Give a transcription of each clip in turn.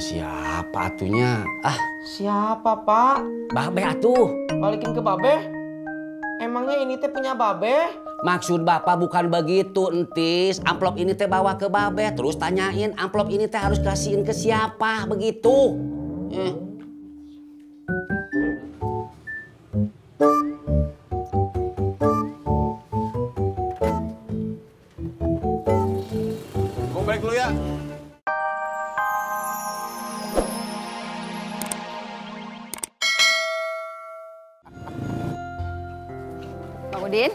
siapa atunya? Ah, Siapa, Pak? Babe atuh. Balikin ke Babe? Emangnya ini teh punya Babe? Maksud Bapak bukan begitu, Entis. Amplop ini teh bawa ke Babe, terus tanyain amplop ini teh harus kasihin ke siapa, begitu. Gue balik dulu ya. Bang Udin?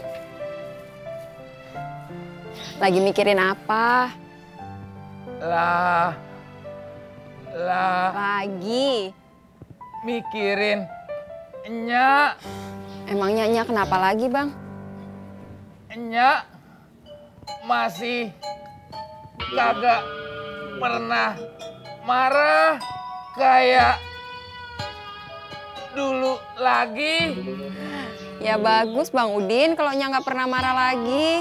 Lagi mikirin apa? Lagi Mikirin Enya. Emangnya Nya kenapa lagi, Bang? Enya masih kagak pernah marah kayak dulu lagi. Ya bagus, Bang Udin, kalau Nya nggak pernah marah lagi.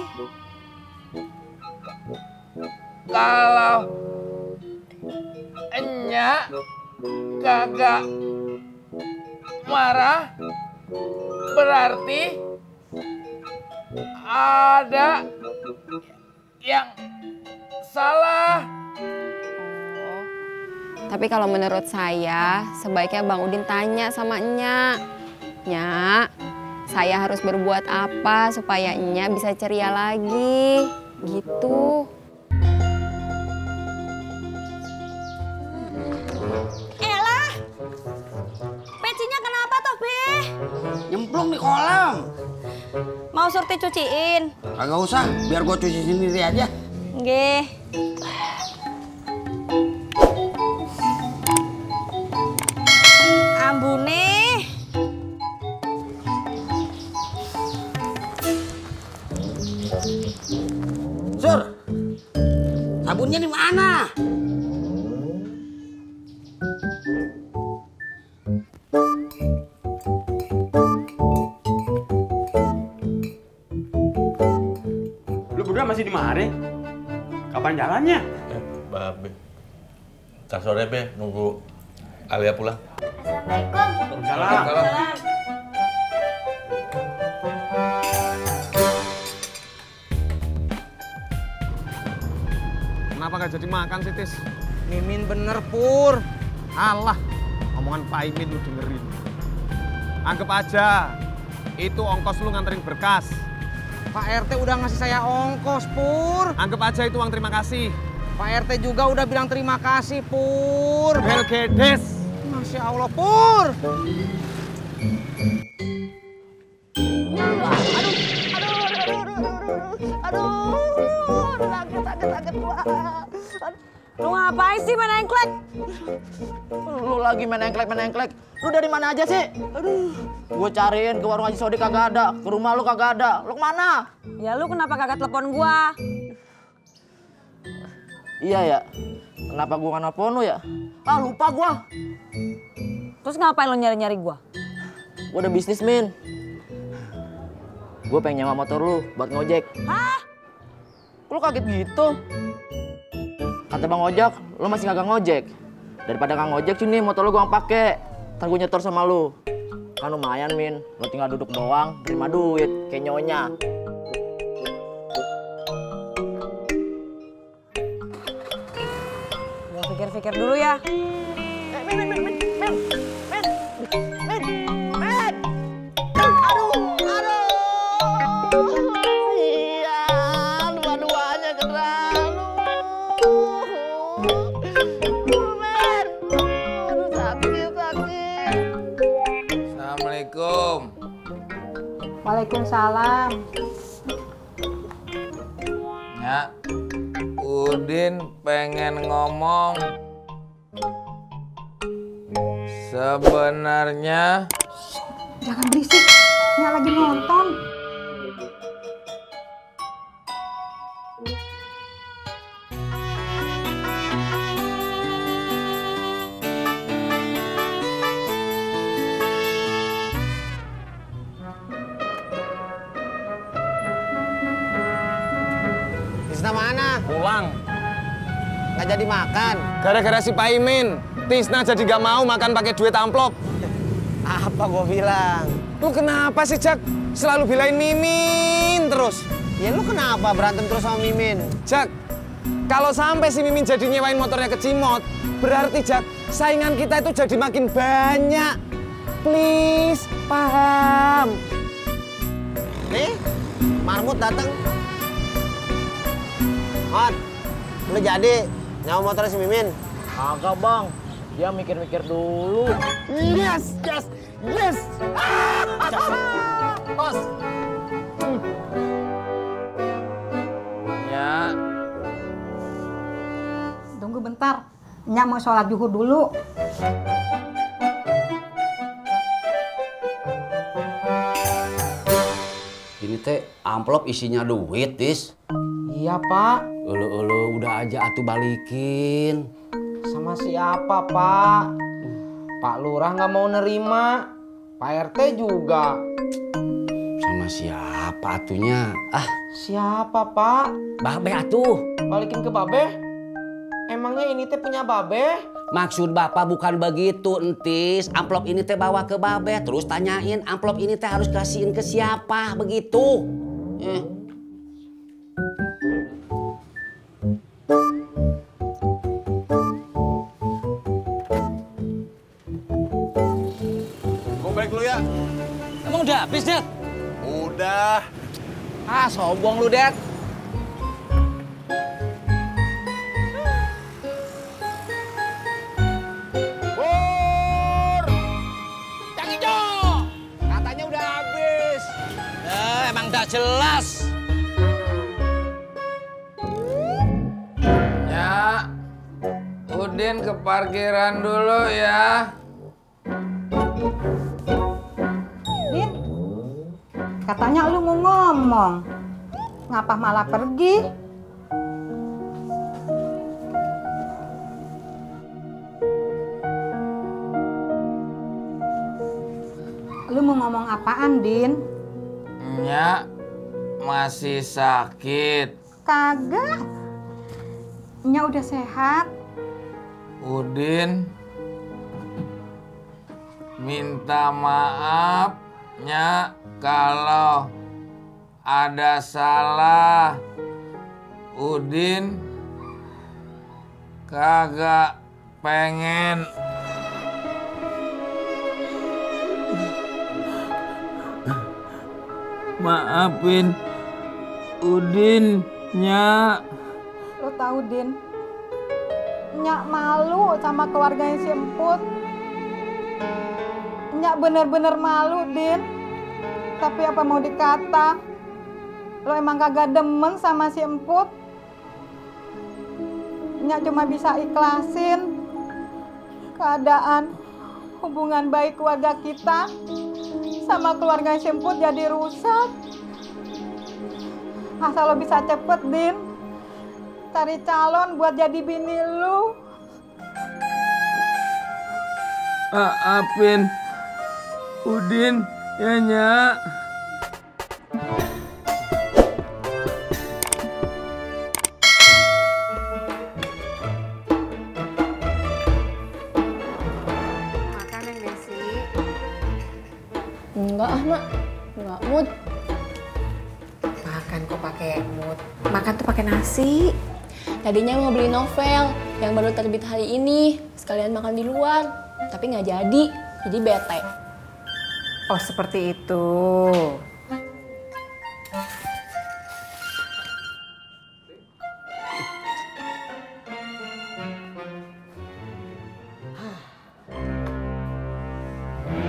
Kalau Enya kagak marah, berarti ada yang salah. Tapi kalau menurut saya, sebaiknya Bang Udin tanya sama Nya. Nya, saya harus berbuat apa supaya Nya bisa ceria lagi? Gitu. Elah, pecinya kenapa toh, Be? Nyemplung di kolam. Mau Surti cuciin? Kagak usah, biar gua cuci sendiri aja. Nggih. Ambune. Sur, sabunnya di mana? Lu berdua masih di mari? Kapan jalannya? Babe. Ntar sore be nunggu Alia pulang. Assalamualaikum. Salam. Kenapa gak jadi makan sih, Tis? Mimin bener, Pur. Alah, omongan Pak Imin lu dengerin. Anggap aja, itu ongkos lu nganterin berkas. Pak RT udah ngasih saya ongkos, Pur. Anggap aja itu uang terima kasih. Pak RT juga udah bilang terima kasih, Pur. Belgedes. Masya Allah, Pur. Sakit gua. Lu ngapain sih main engklek? Lu lagi main engklek. Lu dari mana aja sih? Aduh. Gue cariin ke warung Haji Sodik kagak ada, ke rumah lu kagak ada. Lu kemana? Ya lu kenapa kagak telepon gua? Iya ya. Kenapa gua nggak nelfon lu ya? Ah, lupa gua. Terus ngapain lu nyari-nyari gua? Gua udah bisnis, Min. Gua pengen nyewa motor lu buat ngojek. Hah? Lu kaget gitu? Kata Bang Ojak, lu masih kagak ngojek. Daripada nggak ngojek sini motor lu gua pake. Ntar gua nyetor sama lu. Kan lumayan, Min. Lu tinggal duduk doang, terima duit kayak nyonya. Gua pikir-pikir dulu ya. Men. Aduh. Iya, dua-duanya kena lu. Men. Aduh, sakit. Assalamualaikum. Waalaikumsalam. Ya, Udin pengen ngomong. Sebenarnya Jangan berisik. Nya lagi nonton. Tisna mana? Pulang. nggak jadi makan. Gara-gara si Pak Imin, Tisna jadi nggak mau makan pakai duit amplop. Apa gua bilang? Lu kenapa sih, Jak? Selalu belain Mimin terus. Ya lu kenapa berantem terus sama Mimin? Jak, kalau sampai si Mimin jadi nyewain motornya ke Cimot, berarti Jak, saingan kita itu jadi makin banyak. Please, paham. Nih, Marmut datang. Hot, lu jadi nyawa motornya si Mimin? Agak bang, dia mikir-mikir dulu. Yes, yes, yes. Bos. Ya, Tunggu bentar, Nyak mau sholat zuhur dulu. Ini teh amplop isinya duit, Tis. Iya pak. Ulu udah aja atuh balikin. Sama siapa pak? Pak Lurah nggak mau nerima. Pak RT juga. Sama siapa atunya? Ah, Siapa pak? Babe atuh. Balikin ke Babe? Emangnya ini teh punya Babe? Maksud Bapak bukan begitu, Entis. Amplop ini teh bawa ke Babe, terus tanyain amplop ini teh harus kasihin ke siapa, begitu. Gue balik dulu ya. Emang udah habis, Dad? Udah. Ah, sombong lu, Dad. Pur! Yang hijau! Katanya udah habis. Emang udah jelas. ya. Udin ke parkiran dulu ya. Din, katanya lu mau ngomong. Ngapa malah pergi? Lu mau ngomong apaan, Din? Ya, masih sakit. Kagak. Nya udah sehat. Udin minta maaf nya kalau ada salah. Udin kagak pengen maafin Udin nya. Lo tahu, Din? Nyak malu sama keluarganya si Emput. Nyak bener-bener malu, Din. Tapi apa mau dikata? Lo emang kagak demen sama si Emput. Nyak cuma bisa ikhlasin keadaan hubungan baik keluarga kita sama keluarga si Emput jadi rusak. Asal lo bisa cepet, Din, cari calon buat jadi bini lu. Maafin Udin ya Nyak. Makan yang Desi. Enggak ah, Mak. Enggak mood. Makan kok pakai mood. Makan tuh pakai nasi. Tadinya mau beli novel yang baru terbit hari ini, sekalian makan di luar, tapi nggak jadi bete. Oh, seperti itu.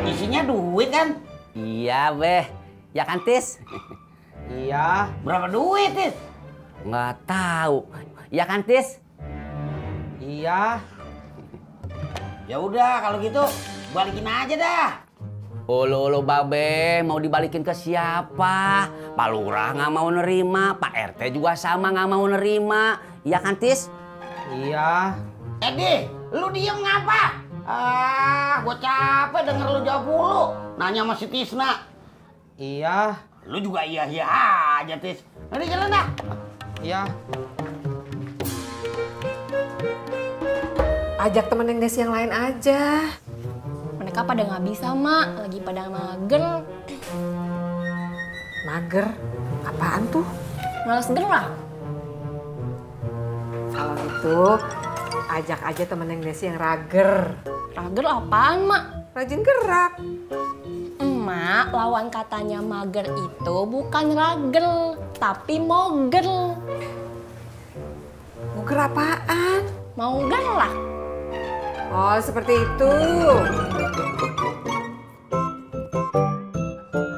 Isinya duit kan? Iya, Beh. Ya kan, Tis? Iya. Berapa duit, Tis? Nggak tahu. Ya kan, Tis? Iya. Ya udah kalau gitu balikin aja dah. Ulu Babe mau dibalikin ke siapa? Pak Lurah nggak mau nerima, Pak RT juga sama nggak mau nerima. Ya kan, Tis? Iya. Edi, lu diem ngapa? Gua capek denger lu jawab mulu. Nanya sama si Tisna. Iya. Lu juga iya-iya aja, Tis. Nanti jalan dah. Iya. Ajak temen yang Desi yang lain aja. Mereka pada nggak bisa, Mak. Lagi pada mager. Mager? Apaan tuh? Males gerak. Kalau gitu, ajak aja temen yang Desi yang rager. Rager apaan, Mak? Rajin gerak. Emak, lawan katanya mager itu bukan ragel, tapi mogel. Moger apaan? Mau gerak. Oh, seperti itu.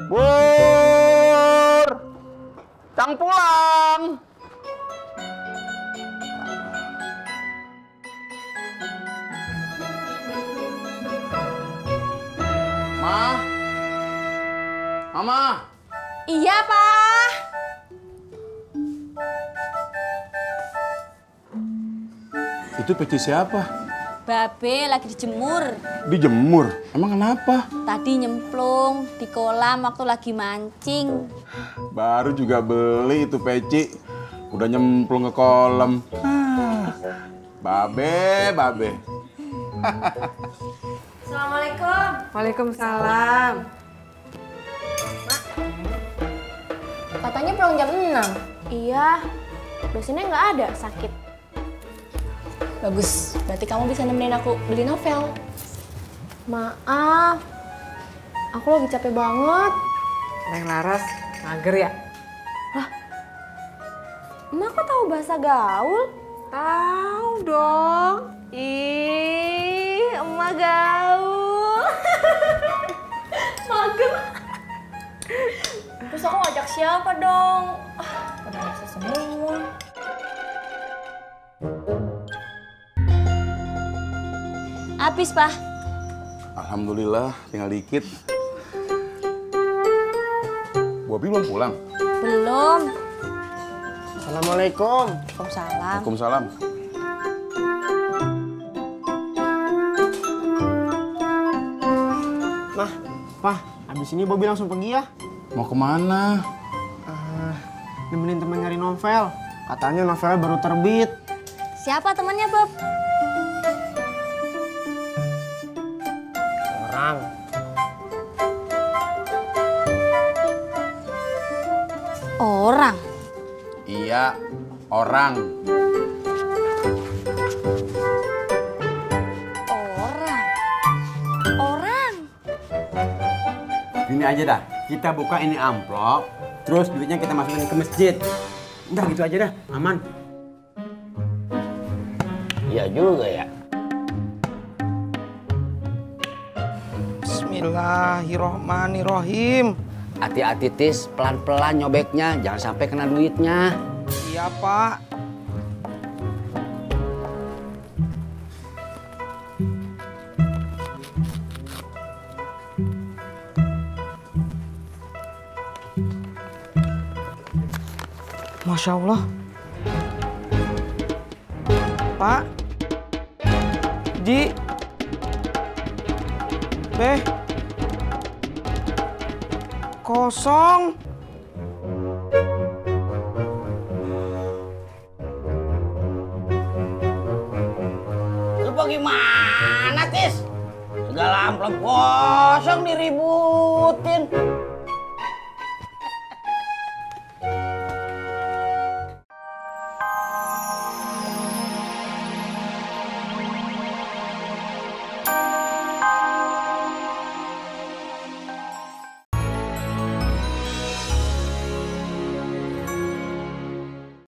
Pur! Cang pulang! Ma? Mama? Iya, Pak. Itu peci siapa? Babe lagi dijemur. Dijemur? Emang kenapa? Tadi nyemplung di kolam waktu lagi mancing. Baru juga beli itu peci. Udah nyemplung ke kolam. Babe. Assalamualaikum. Waalaikumsalam. Katanya pulang jam 6. Iya, dosennya nggak ada, sakit. Bagus, berarti kamu bisa nemenin aku beli novel. Maaf, aku lagi capek banget. Neng Laras, mager ya? Emak kok tahu bahasa gaul? Tahu dong. Ih, emak gaul. Mager. Terus aku ngajak siapa dong? Pada bisa semua. Habis, Pak. Alhamdulillah, tinggal dikit. Bobi belum pulang? Belum. Assalamualaikum. Waalaikumsalam. Waalaikumsalam. Mah, Pah, habis ini Bobi langsung pergi ya. Mau kemana? Nemenin temen nyari novel. Katanya novelnya baru terbit. Siapa temannya, Bob? Orang. Orang. Iya, orang. Orang. Gini aja dah, kita buka ini amplop, terus duitnya kita masukin ke masjid. Udah gitu aja dah, aman. Iya juga ya. Bismillahirrohmanirrohim. Hati-hati Tis, pelan-pelan nyobeknya, jangan sampai kena duitnya. Iya, Pak. Masya Allah. Pak. Ji. Beh. Kosong. Lu bagaimana, Tis? Segala amplop kosong diributin.